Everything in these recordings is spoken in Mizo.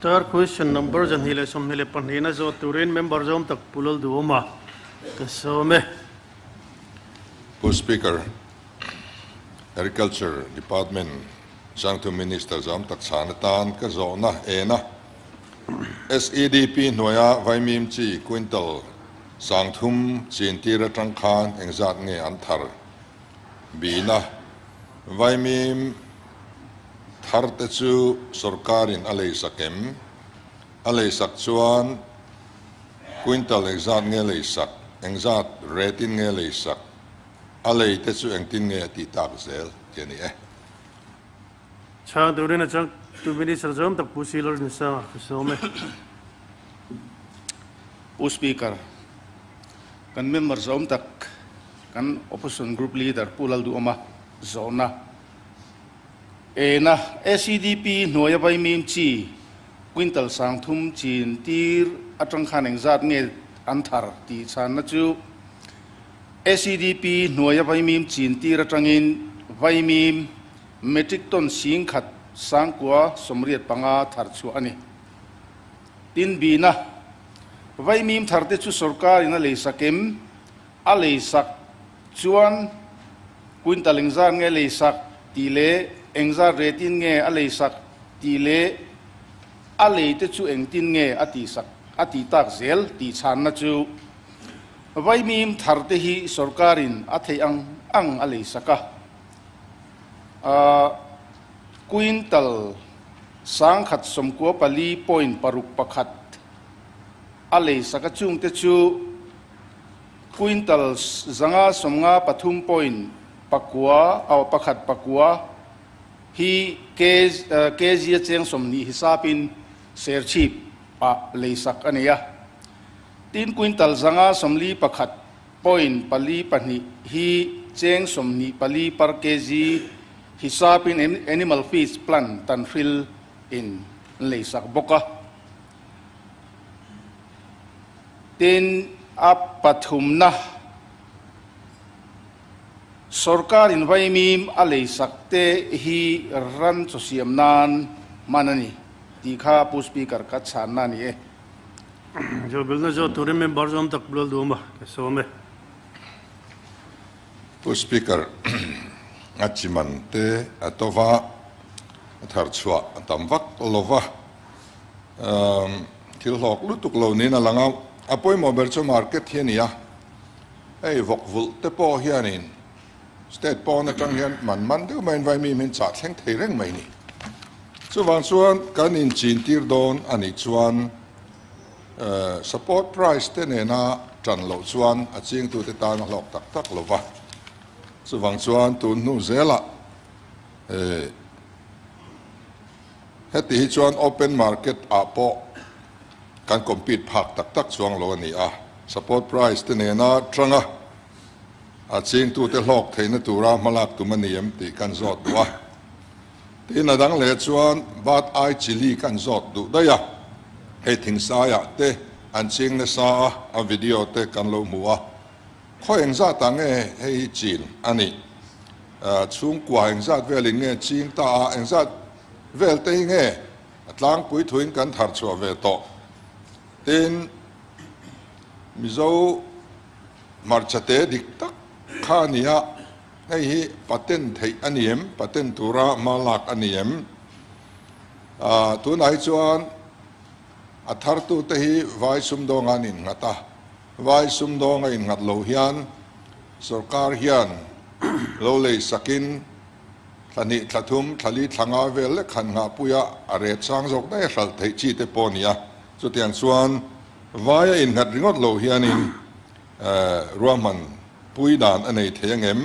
Star question number 222 na zawt turin member zawm tak Pu Lalduhawma ka sawm e. Pu Speaker, Agriculture Department Changtu Minister zawm tak chhan atan ka zawhna en a. SEDP hnuaia vaimim chi quintal 3000 chin tir atang khan engzat nge an thar bihna vaimim Thar te chu sorkarin a leisak em? A leisak chuan quintal engzat nge leisak, engzat rate-in nge leisak, a lei te chu engtin nge a tih tak zel tih a ni e. Chhang turin a chang tu Minister zawm tak Pu Silor Nisanga ka sawm e. Pu Speaker, kan member zawm tak kan Opposition Group Leader Pu Lalduhawma zawhna Ena SEDP hnuaia vaimim chi quintal 3000 chin tir atang khan engzat nge an thar tih chhanna chu SEDP hnuaia vaimim chin tir atangin vaimim metric ton 10,000 985 thar chhuah a ni. Tin bina vaimim thar te chu sorkarin a leisak em? A leisak chuan quintal engzat nge leisak tih leh engzat retin nge a leisak tih leh a lei te chu engtin nge a tihsak a tih tak zel tih chhanna chu vaimim thar te hi sorkarin a theih ang ang a leisak a. Quintal 1094.61 a leisak a chung te chu Quintal 593 point pakua aw pakhat pakua hi kg a cheng 20 hisapin Serchhip ah leisak a nei a. Tin quintal 541 point 42 hi cheng 24 per kg hisapin Animal Feeds Plant Tanhril in leisak bawk a. Tin, a pathumna sorkarin vaimim a leisak te hi ran chaw siam nan hman a ni tih kha Pu Speaker ka chhanna a ni e. Zawhbelna zawt turin member zawm tak Pu Lalduhawma ka sawm e. Pu Speaker, a chi man te a to va, a thar chhuah a tam vak lo va. Thil hlawk lutuk lo niin a lang a, a pawimawh ber chu market hi a ni a, hei vawk vulh te pawh hianin state pawn atang hian man man deuh maiin vaimim hi chah thleng thei reng mai a ni. Chuvang chuan kan inchin tir dawn a nih chuan support price te nena tan loh chuan a chingtute tan a hlawk tak tak lo va, chuvang chuan tun hnu zelah Heti hi chuan open market ah pawh kan compete phak tak tak chuang lo a ni a, support price te nena tanga a chingtute hlawk theihna tura hmalak tum a ni em tih kan zawt duh a. Tin a dang leh chuan bat ai chilli kan zawt duh daih a, hei thingsaiah te an ching nasa a, a video te kan lo hmu a, khaw engzatah nge hei hi chin a nih? Chhungkua engzat velin nge ching ta a, engzat vel te hi nge a tlangpui thuin kan thar chhuah ve tawh? Tin, Mizo hmarcha te dik tak kha a ni a, hei hi patent theih a ni em? Patent tura hma lak a ni em? Tunah hi chuan a thartute hi vai sumdawnga an innghat a, vai sumdawnga innghat lo hian Sorkar hian lo lei sakin thla hnih, thla thum, thla li, thla nga vel lek han nghahpui a, a ret sang zawk daih a hralh theih chi te pawh a ni a. Chutiang chuan vai a innghat ringawt lo hianin ruahman pui dan a nei thei angem?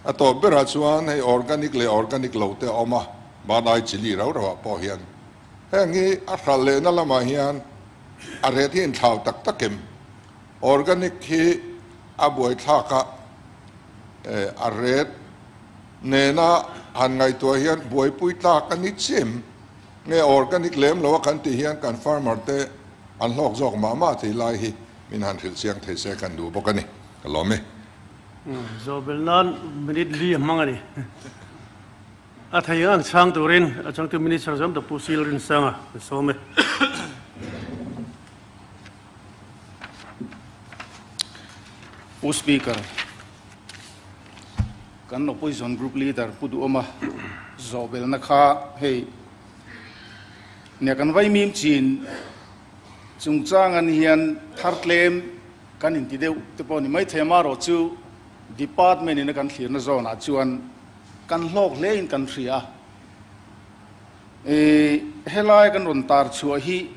A tawp berah chuan hei organic leh organic lo te a awm a, badai chilli rau rauah pawh hian heng hi a hralh lehna lamah hian a ret hi inthlau tak tak em? Organic hi a buaithlak a, a ret nena han ngaihtuah hian buaipui tlak a ni chim. Nge organic lem lo a kan tih hian kan farmer te an hlawk zawk mah mah tih lai hi min han hrilh chiang thei se kan duh bawk a ni. Ka lawm e. Zawhbel nan minute li a hmang a ni. A thei ang chhang turin a changtu Minister zawm ta Pu Sil Rinsanga an sawm e. Pu Speaker, kan Opposition Group Leader Pu Duhawma zawhbelna kha hei nia kan vaimim chin chungchang an hian thar tlem kan inti deuh te pawh ni maithei amarawh chu Department in a kan thlirna zawnah chuan kan hlawk hle in kan hria a. E, helai kan rawn tar chhuah hi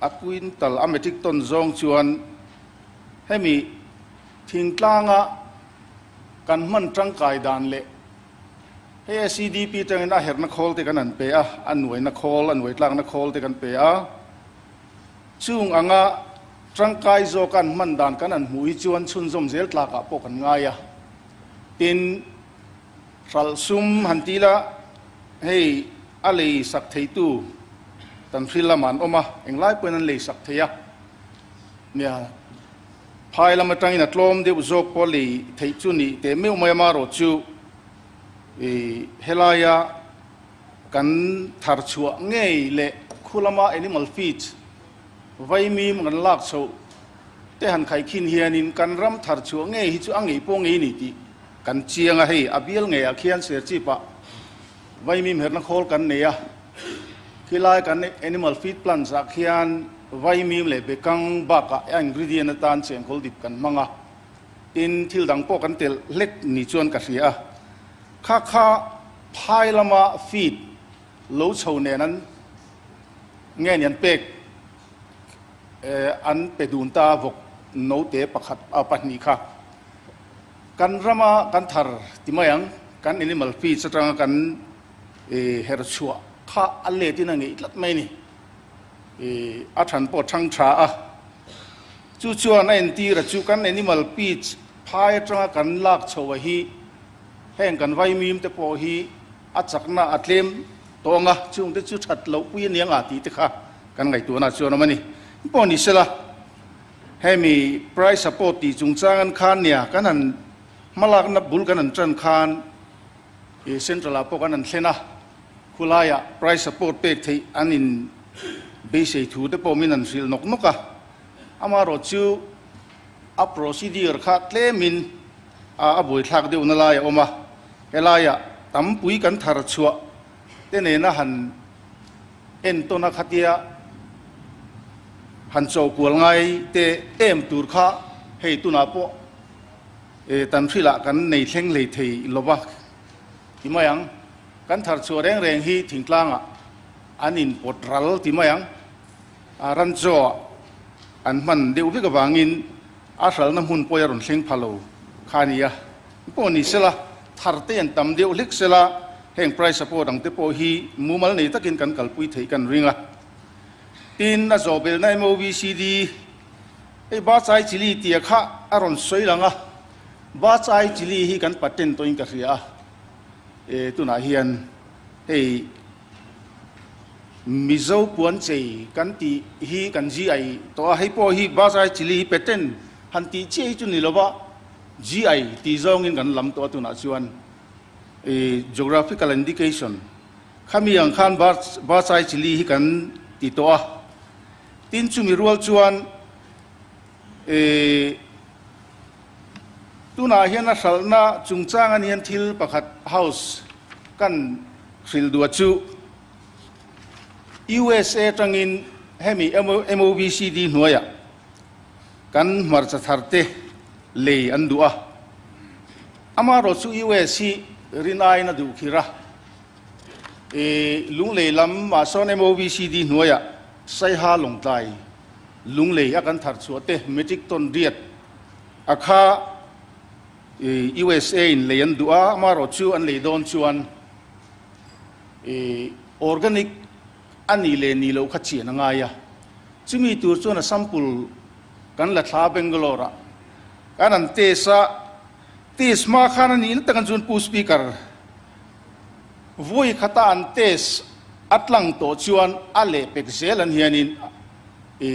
a quintal, a metric ton zawng chuan hemi thingtlanga kan hman tangkai dan leh hei SEDP tangin a herna khawl te kan han pe a, a nuaina khawl, a nuai tlakna khawl te kan pe a. Chung anga tangkai zawk an hman dan kan han hmuh hi chuan chhunzawm zel tlakah pawh kan ngai a. Tin, hralh sum han ti la, hei a lei sak theitu kan hril lamah an awm a, englai pawhin an lei sak thei a. Nia, phai lam atangin a tlawm deuh zawk pawh lei theih chu ni teh meuh mai amarawh chu helaia kan thar chhuah ngei leh khu lama animal feeds vaimim kan lak chhoh te han khaikhin hianin kan ram thar chhuah ngei hi chu a ngei pawh ngei ni tih kan chiang a, hei a bial ngeiah khian Serchhip ah vaimim herna khawl kan nei a, khilai kan animal feed plants ah khian vaimim leh bekang bakah a ingredient atan chengkawl dip kan hmang a, tin thil dang pawh kan telh hlek ni chuan ka hria a. Kha kha phai lama feed lo chho nen an nge ni an pek an pe dun ta vawk note pakhat a pahnih kha kan rama kan thar ti mai ang kan animal feeds atanga kan her chhuah kha a let in a ngeih tlat mai ni a than pawh thang tha a chu chuan a entir a chu kan animal feeds phai atanga kan lak chho a hi Heng kan vaimim te pawh hi a chakna a tlem tawng a, chungte chu that loh pui a nia nga tih te kha kan ngaihtuahna chuan awm a ni. Pawh ni sela, hemi price support tih chungchang an khan nia kan han hmalakna bul kan han tan khan i central ah pawh kan han thlen a, khulaiah price support pek theih an in beisei thu te pawh min han hrilh nawk nawk a, amaherawh chu a procedure kha tlemin a buaithlak deuhna lai a awm a, helaiah tampui kan thar chhuah te nena han entawn a khatia han chawhkual ngai te em tur kha hei tunah pawh tan hrilah kan nei thleng hlei thei lova ti mai ang. Kan thar chhuah reng reng hi thingtlangah an inpawt ral ti mai ang. Ran chaw an hman deuh vek avangin a hralna hmun pawh a rawn thleng pha lo kha a ni a. Pawh ni sela, thar te an tam deuh hlek sela, heng price support ang te pawh hi mumal nei takin kan kalpui theih kan ring a. Tin, a zawhbelna MOVCD, hei Bachai Chilli tia kha a rawn sawi lang a, Bachai Chilli hi kan patent tawhin ka hria a, e tunah hian hei Mizo puanchei kan tih hi kan GI tawh a, hei pawh hi Bazai Chilli hi patent han tih chiah hi chu ni lova GI tih zawngin kan lam tawh a tunah chuan i Geographical Indication khami ang khan Bazai Chilli hi kan ti tawh a, tin chumi rual chuan i tunah hian a hralhna chungchang a nian thil pakhat house kan hrilh duah chu USA atangin hemi MOVCD hnuaiah kan hmarcha thar te lei an duh a, amaherawh chu US hi rinaiin a duh khir a, i lunglei lam ah sawn MOVCD hnuaiah Saiha Lawngtlai lunglei a kan thar chhuah te metric ton riat a kha i USA in lei an duh a, amaherawh chu an lei dawn chuan I organic a nih leh nih loh kha chian a ngai a, chumi tur chuan a sample kan la thla Bangalore ah kan han test a, test hma khan a nih na tak chuan Pu Speaker vawi khata an test a tlang tawh chuan a leh pek zel an hianin i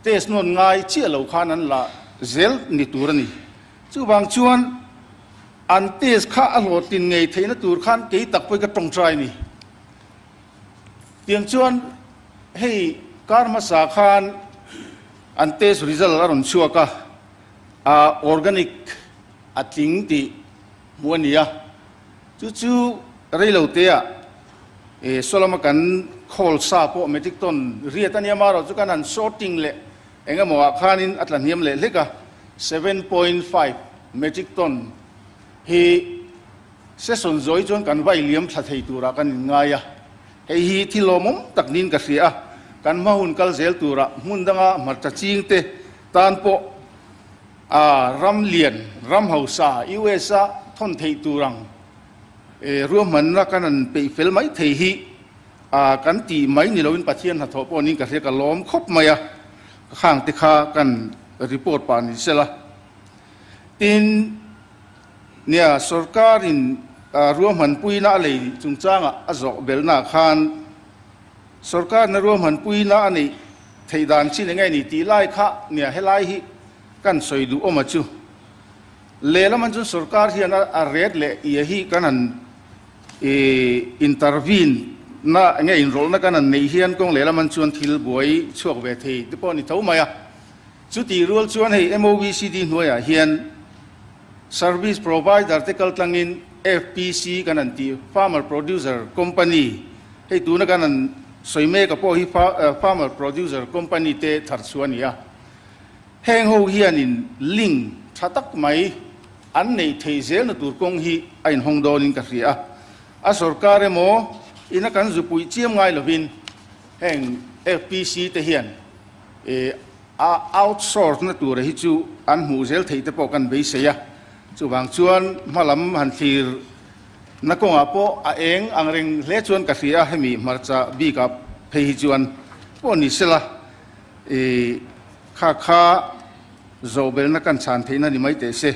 test nawn ngai chiah lo khan an la zel ni tur a ni. Chuvang chuan. An test kha a hlawhtlin ngei theihna tur khan kei tak pawhin ka tawngtai ni. Tiang chuan hei kar hmasa khan an test result a rawn chhuak a, a organic a tling tih hmuh a ni a. Chu chu reilo teah e sawlama kan khawl sa pawh metric ton riat a nia marawh chu kan han sorting leh eng emaw ah khanin a tla hniam leh hlek a, 7.5 metric ton hi session zawi chuan kan vai liam thla thei turah kan inngai a, hei hi thil lawmawm tak niin ka hria a, kan hma hun kal zel turah hmun danga hmarcha ching te tan pawh a ram lian, ram hausa US a thawn theih tur ang ruahmanna kan han peih fel mai thei hi a kan tih mai ni loin Pathian hnathawh pawh niin ka hria ka lawm khawp mai a, ka khang te kha kan report pah ni sela. Tin, nia sorkarin ruahmanpuina a lei chungchangah a zawh belhnaah khan sorkarna ruahmanpuina a neih theih dan chin eng nge ni tih lai kha nia helai hi kan sawi duh awm a chu. Lehlam an chuan sorkar hian a ret leh ia hi kan han intervene na eng nge inrawlhna kan han neih hian kawng lehlam an chuan thil buai chhuak ve thei te pawh a ni tho mai a. Chutih rual chuan hei MOVCD hnuaiah hian service provider te kal tlangin FPC kan han tih Farmer Producer Company hei tuna kan han sawi mek a pawh hi Farmer Producer Company te thar chhuah a ni a. Heng ho hianin link tha tak mai an neih theih zelna tur kawng hi a inhawng dawnin ka hria a. A sorkar emaw ina kan zupuih chiam ngai lovin heng FPC te hian a outsource na tura hi chu an hmuh zel theih te pawh kan beisei a. Chuvang chuan hmalam han thlir na kawngah pawh a eng ang reng hle chuan ka hria a, hemi hmarcha bikah phei hi chuan pawh ni sela. I kha kha zawhbelna kan chhan theihna ni mai teh se.